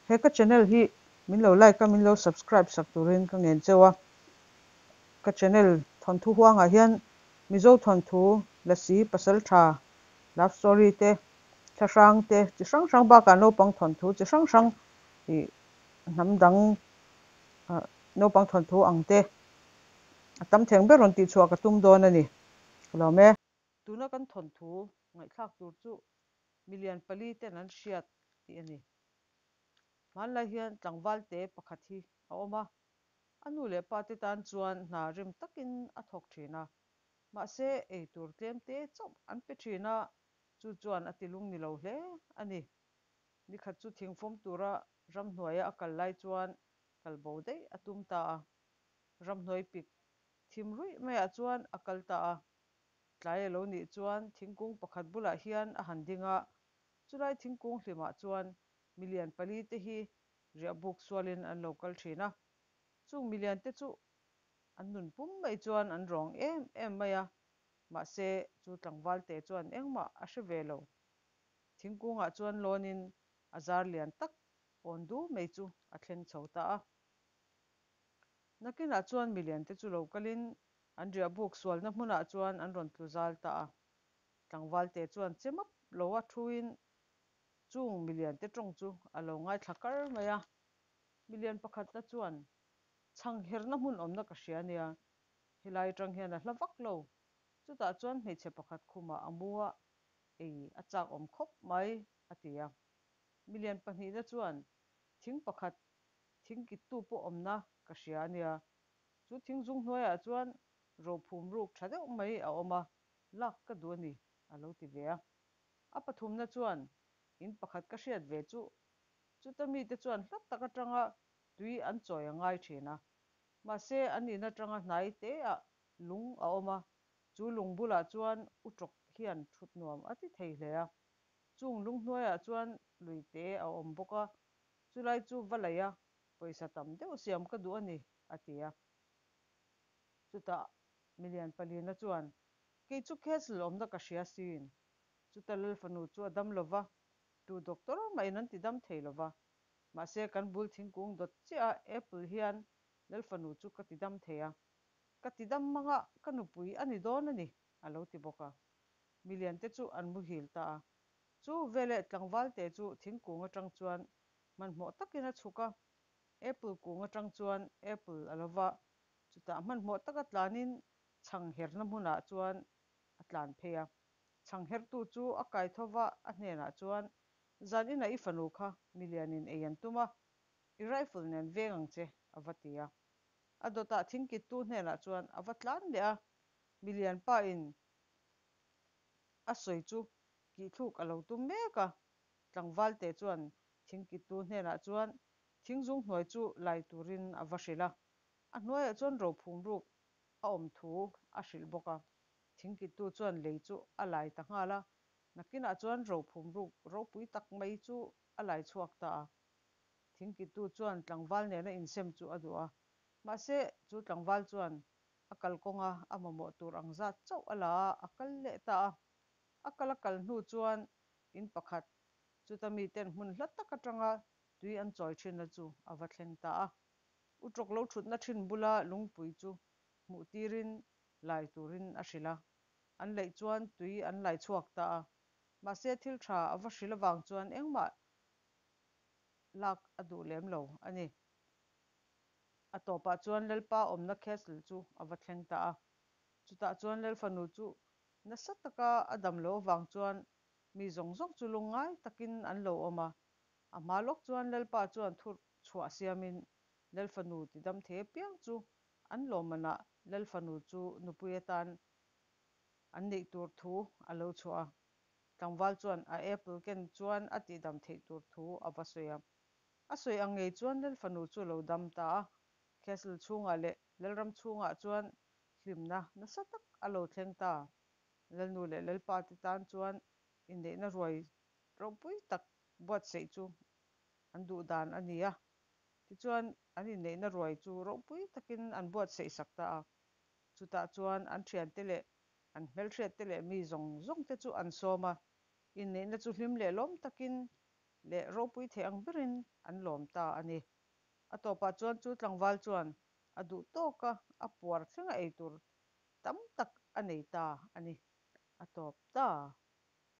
He ka channel hi min lo like a, min lo subscribe sak turin ka ngen cheu a. Ka channel thawnthu huangah hian Mizo thawnthu, Lasi, Pasaltha, love story te, thlahrang te chi hrang hrang bakah naupang thawnthu chi hrang hrang ih hnam dang naupang thawnthu ang te a tam theng ber rawn tihchhuah ka tum dawn a ni. Ka lawm e. Tuna kan thawnthu ngaihthlak tur chu milian pali ten an hriat tih a ni. Hmanlai hian tlangval te pakhat hi a awm a, a nu leh pa te tan chuan hna rim takin a thawk thin a, mahse ei tur tlem te chauh an pe thin a, chu chuan a ti lung ni lo hle a ni. Nikhat chu thingfawm tura ramhnuaia a kal lai chuan kal bo daih a tum ta a, ramhnuai pik thim ruih maiah chuan a kal ta a. Tlai a lo nih chuan thingkung pakhat bulah hian a han ding a, chulai thingkung hlimah chuan milian pali te hi riahbuk sualin an lo kal thin a. Chung milian te chu an nun pum mai chuan an rawng em em mai a, mahse chu tlangval te chuan engmah a hre ve lo. Thingkungah chuan lawnin a zar lian tak awn du mai chu a thleng chho ta a. Nakinah chuan milian te chu lo kalin An riahbuk sualna hmunah chuan an rawn tlu zal ta a. Tlangvalte chuan che map lo a thuin chung milian te tawng chu a lo ngaithla kar mai a. Milian pakhatna chuan, Chhang herna hmun awmna ka hria nia, helai atang hian a hla vak lo. Chutah chuan hmeichhe pakhat khumah a mu a, ei a chak awm khawp mai, a ti a. Milian pahnihna chuan, Thing pakhat, thing kittu pawh awmna ka hria ania, Chu thingzung hnuaiah chuan rophum ruk tha deuh mai a awm a, lak ka duh a ni, a lo ti ve a. A pathumna chuan in pakhat ka hriat ve chu chuta mite chuan hla tak atanga tui an chawi a ngai thin a. Mahse, an in atanga hnai teah lung a awm a, chu lung bulah chuan u tawk hian thut nuam a ti thei hle a. Chung lung hnuaiah chuan lui te a awm bawk a, chulai chu va laih a, Pawisa tam deuh siam ka duh a ni, a ti a. Chutah milian palina chuan, Kei chu castle awmna ka hria sin. Chuta Lalfanu chu a dam lo va, tu doctor mahin an ti dam thei lo va. Mahse kan bul thingkung dawt chiah a apple hian Lalfanu chu ka ti dam thei a. Ka ti dam mangah ka nupui a ni dawn a ni, a lo ti bawk a. Milian te chu an muhil ta a. Chu veleh tlangvalte chu thingkung atang chuan Hmanhmawh takin a chhuk a, apple kung atang chuan apple a lo va, chutah hmanhmawh taka tlanin chhang herna hmunah chuan a tlan phei a. Chhang hertu chu a kai tho va, a hnenah chuan, Zan inah i fanu kha milianin ei an tum a, i rifle nen veng ang che, a va ti a. A dawtah thingkittu hnenah chuan a va tlan leh a, milian pa in a sawi chu kihthluk a lo tum mek a, Tlangvalte chuan thingkittu hnenah chuan thingzung hnuai chu lai turin a va hrilh a, a hnuaiah chuan rophum ruk a awm thu a hrilh bawk a. Thingkittu chuan lei chu a lai ta nghal a, nakinah chuan rophum ruk ropui tak mai chu a lai chhuak ta a. Thingkittu chuan tlangval nena insem chu a duh a, mahse chu tlangval chuan a kalkawnga a mamawh tur ang zat chauh a la a, a kal leh ta a. A kal a kal hnu chuan In pakhat, chuta miten hmun hla tak atanga tui an chawi thinna chu a va thleng ta a. U tawk lo thutna thin bula lungpui chu hmuh tirin lai turin a hrilh a. An leih chuan tui an lai chhuak ta a. Mahse thil tha a va hrilh avang chuan engmah lak a duh lem lo a ni. A tawpah chuan Lalpa awmna castle chu a va thleng ta a. Chutah chuan Lalfanu chu Nasa taka a dam loh avang chuan mi zawng zawng chu lungngai takin an lo awm a. A hma lawk chuan Lalpa chuan thur chhuah siamin Lalfanu ti dam thei apiang chu an lawmmanah Lalfanu chu nupui atan an neih tur thu a lo chhuah a. Tlangval chuan a apple ken chuan a tihdam theih tur thu a va sawi a. A sawi ang ngei chuan Lalfanu chu a lo dam ta a. Castle chhungah leh Lalram chhungah chuan hlimna nasa tak a lo thleng ta. Lalnu leh Lalpa te tan chuan inneihna ruai ropui tak buatsaih chu an duh dan a ni a. Tichuan, an inneihna ruai chu ropui takin an buatsaih sak ta a. Chutah chuan an thiante leh an hmelhriatte leh mi zawng zawng te chu an sawm a. Inneihna chu hlim leh lawm takin leh ropui thei ang berin an lawm ta a ni. A tawpah chuan chu tlangval chuan a duh tawka a puar thlenga ei tur tam tak a nei ta a ni. A tawp ta.